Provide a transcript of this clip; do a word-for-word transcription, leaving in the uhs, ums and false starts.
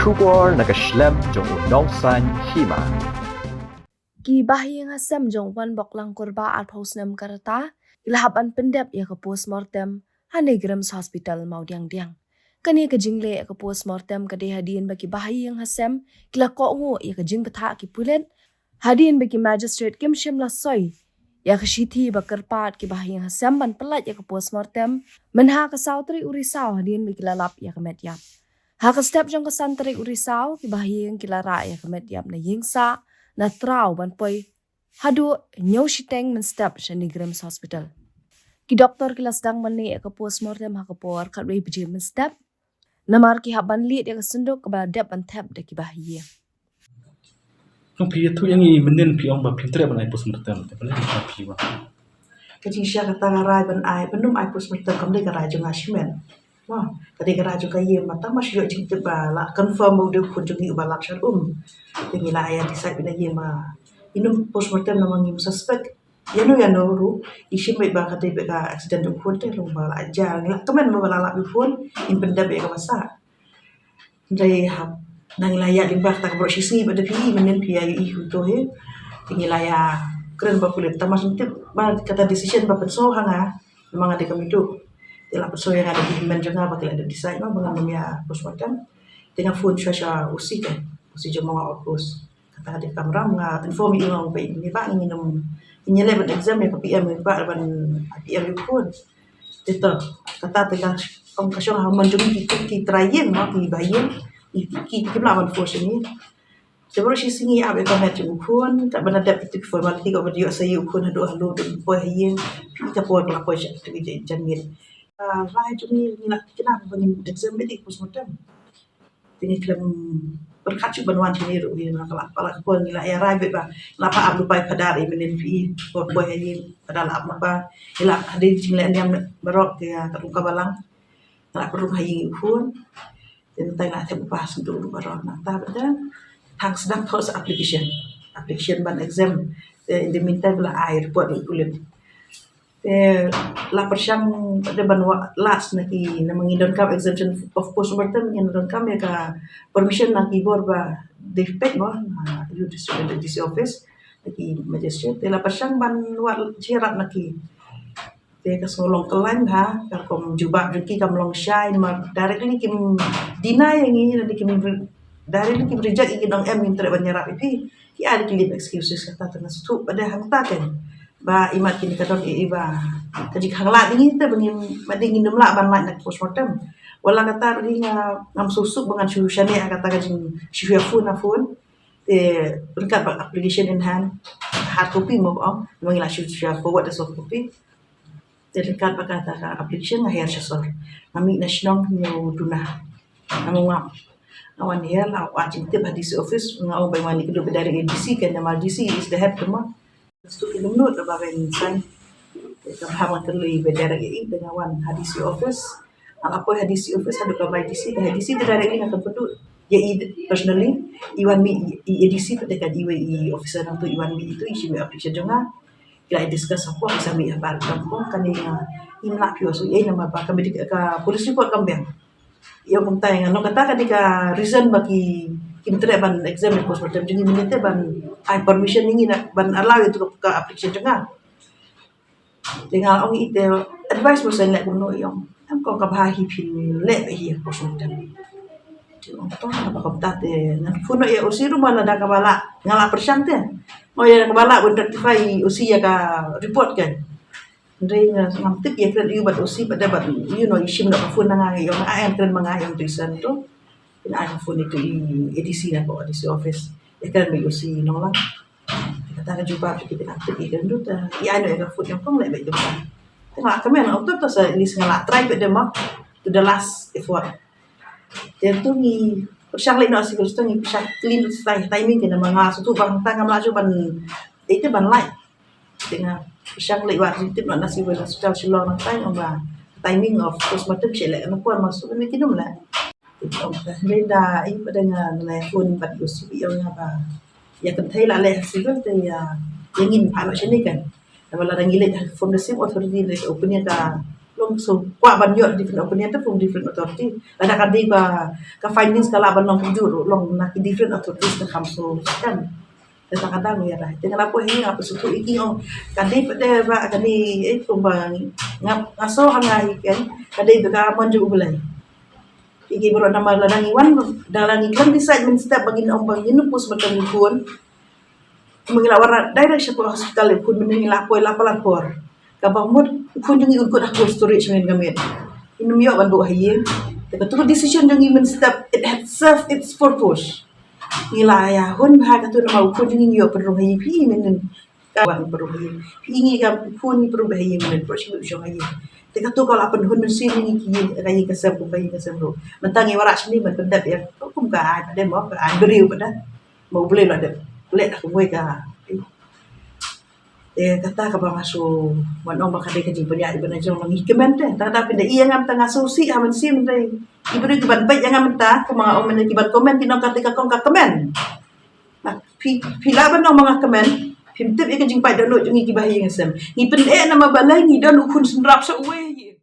Khubor na ka shlem jong u Nongsaiñ Hima. Ki bahaïing hasem jong u Wanbok Langkurba arphew snem ka rta ki la hap ban pyndep ïa ka postmortem ha NEIGRIHMS Hospital Mawdiangdiang. Kane ka jingleh ïa ka postmortem ka dei hadien ba ki bahaïing hasem ki la kohnguh ïa ka jingbthah ki pulit hadien ba ki magistrate kim shym la soi ïa ka shithi ba kyrpad ki bahaïing hasem ban pyllait ïa ka postmortem mynha ka saw tarik u Risaw hadien ba ki la lap ïa ka met ïap. Ha ka step jong ka san tarik u Risaw ki bahaïing ki la rah ïa ka met ïap na ïing sah na Traw ban poi haduh hynñiew shiteng mynstep sha NEIGRIHMS Hospital. Ki doktor ki la sdang ban leh ïa ka postmortem ha ka por khatwei baje mynstep. Namar ki hap ban leit ïa ka synduk kaba la dep ban thep da ki bahaïing. Nong phi ïathuh ïa ngi mynnin phi ong ba phim treh ban ai postmortem, te phi ong phi ba ka jingshisha kata ka rai ban ai, ban ym ai postmortem kam dei ka rai jong nga shimet. Mo, ka dei ka rai jong ka ïing, ma tang ba shu ïoh jingtip ba la confirm ba u dei u khun jong ngi uba lap sha um. Te ngi la ïa decide na ïing ba ngin ym postmortem namar ngim suspect ïano ïano ruh, i shim beit ba ka dei beit ka accident u khun te long ba la ja, ngi la kmen ba la lap u khun, ngin pyndep ïa kaba sah. Hynrei hap, nang la ïa lyngba kata ka baroh shi sngi ba da phi i mynnin phi ïa i kumto hi. Te ngi la ïa kren bad pulit, tang ba sngewtip ba kata decision ba pynsngew ha nga, namar nga dei ka maidu. Te la pynsngew ïa nga da ki hynmen jong nga ba ki la dep decide ba ngan ym ïa postmortem. Te nga phone shuwa sha u C ka, u C jong Mawngap Outpost. Kata ka dei ka kamram, nga inform ïa u, nga ong ba ïa ngi ba ngin ym, ngin ïaleh ban exam ïa ka P M, ïa ba ban P M ïa u khun. Te to, kata te ka ong ka shong ha mon jong ki, ki trai ïing mo, ki bahaïing, ki, ki, kim lah ban force ïa ngi. Te baroh shi sngi ap ïa ka met jong u khun, kat ban da dep ïa ki formality kaba da ïoh sa ïa u khun haduh ha lum, poi ha ïing, ïa ka por ka la poi sha ki janmiet. Ah, rai jong ngi, ngi la thikna ba ngin exam beit ïa ka postmortem. Te ngi khlem pyrkhat shuh ban wan shane ruh, ïa nga ka la, ka la ka por ngi la ïa rai beit ba la phah ap lypa ïa Phadar, ïa mynnin phi i, por poi ha ïing Phadar la ap lypa, ïa la hadien jingleh niam baroh te ka rung ka balang. Nga la pynrung ha ïing ïa u khun. Te mynta nga la thep lypa ha synduk ruh baroh, nangta bad te tang sdang thoh sa application. Application ban exam. Te in the meantime la ai report ïa u pulit. Te la pyrshang de ban wad last na ki, namar ngi donkam exemption of postmortem, ngi donkam ïa ka permission na ki bor ba dei peit mo, na U D C, D C office, na ki magistrate. Te la pyrshang ban wad jingïarap na ki. Te ka sngew long kyllain ha, ka rukom jubab jong ki kam long shai, namar directly kim deny ïa ngi, lane kim re-, directly kim reject ïa ngi, nong em ngim treh ban ïarap ïa phi. Ki ai da ki lame excuses, kata te nga sngewthuh ba dei hangta kein ba imat kine ka don ïa i ba ka jingkhanglad ïa ngi te ba ngim, ba dei ngin ym lah ban lait na ka postmortem. Wat la kata ruh hi nga ngam sngewsuk ba ngan shu shaniah ha kata ka jing, shu ïa phone ha phone. Te ryngkat bad application in hand, hard copy mo ba ong, ba ngi la shu, shu forward da soft copy. Te ryngkat bad kata ka application nga hiar sha sor. Nga mih na shnong hynñiew duna. Nga mih, nga wan hiar, la wad jingtip ha D C office, nga ong ba wan ïa kynduh beit direct ïa D C, kein namar D C is the head, kumno. Sngewthuh ki lyngngoh ba ban sign. Te ka bha ban kylli beit direct ïa i, te nga wan ha D C office. Nga la poi ha D C office, haduh ka bai D C, te ha D C te directly nga kynduh ïa i personally, i wan mih i, i A D C, te ka iwei i officer nangtu i wan mih itu, i shim ïa application jong nga. Ki la discuss hapoh, ki sa mih habar, ka ong kane nga, ngim lah phi ïohsngew ei namar ba ka medical, ka police report kam biang. Ïa kumta ïa nga, nangta kata ka dei ka reason ba ki, kim treh ban exam ïa postmortem jong ngi, mynta te ban ai permission ïa ngi na ban allow ïa tu ka application jong nga. Te nga ong ïa i te advice ba sa leh kumno, i ong em, ko ka bha hi phin leh beit hi postmortem. Te ong to ba kumta te ngan phone ïa O C ruh, ma lada kaba lah nga la pyrshang te. Mo ïa kaba lah ban rectify O C ïa ka report kein. Hynrei nga ngam tip ïa kren ïa u bad O C bad da bad, you know, i shim noh ka phone na nga, ïa nga ai kren ma nga ïa u Jason tu. Ïa ai ka phone itu i A D C na ko A D C office. Ïa kren bad O C Nonglang. Kata ka jubab kita, ngam tip ïa kren tu ta. Ïa ai noh ïa ka phone, ïa kong leh bad tu. Te nga kmen ong to, to sa at least nga la try bad da ma. To the last effort. Te tu ngi pyrshang leit noh civil, tu ngi pyrshang clean tu sa timing kine ma nga sngewthuh ba hangta ngam lah shuh ban, ite ban lait. Te nga pyrshang leit wad jingtip noh na Civil Hospital Shillong, nangta ong ba timing of postmortem shu leh na por, ma shu leh kine ym leh. Te ong te hynrei da i, bad da nga la phone bad U C, ong nga ba ïa kynthei la leh ha Civil te ïa, ïa ngin phah noh shane kein. Namar lada ngi leit from the same authority, leit opinion ka Long so kwah ban ïoh different opinion te from different authority. Lada ka dei ba ka findings ka lah ban long kumjuh ruh long na ki different authorities ka kham so kan. Te ta ka dang ïa rai. Te nga la poi hi nga pynsutu ïa ki ong ka dei pat de ba ka dei eh kumba nga nga so ha nga hi kan ka dei ba ka mon jong U Blei. Ïa ki baroh namar lada ngi wan da la ngi khlem decide mynstep ba ngin ong ba ngin postmortem ïa u khun. Kumba ngi la wan direct sha hospital ïa u khun mynne ngi la poi la palat por. Kaba mut u khun jong ngi un kut ha cold storage mynne ka miet. Ngim ïoh ban buh ha ïing. Te katu ka decision jong ngi mynstep it had served its purpose. Ngi la ïa hun bha katu namar u khun jong ngi ngi ïoh pynrung ha ïing phi mynne. Ka wan pynrung ha ïing. Phi ngi ka khun ngi pynrung ha ïing mynne pynrung shi u shong ha ïing. Te katu ka la pynhun mynsiem ngi ki ïing ka ïing ka sem kum ka ïing ka sem ruh. Mynta ngi wanrah shane ban pyndep ïa kum ka ai ka dei mo ka ai briew pat da. Mo U Blei la dep leh da kumwei ka. Eh kata kaba nga shu wan ong ba ka dei ka jingpynïaid ban jong ngi kmen te. Tang da pynda ïa ngam tang nga shu sih ha mynsiem dei. I briew ki ban peit ïa ngam mynta kumba nga ong mynne ki ban comment ki nong kata ka kong ka comment. Phi phi lah ban ong ma nga comment. Phim tip ïa ka jingpait dohnud jong ngi kiba ha ïing ha sem. Ngi pyneh namar balei ngi don u khun synrap sha uwei.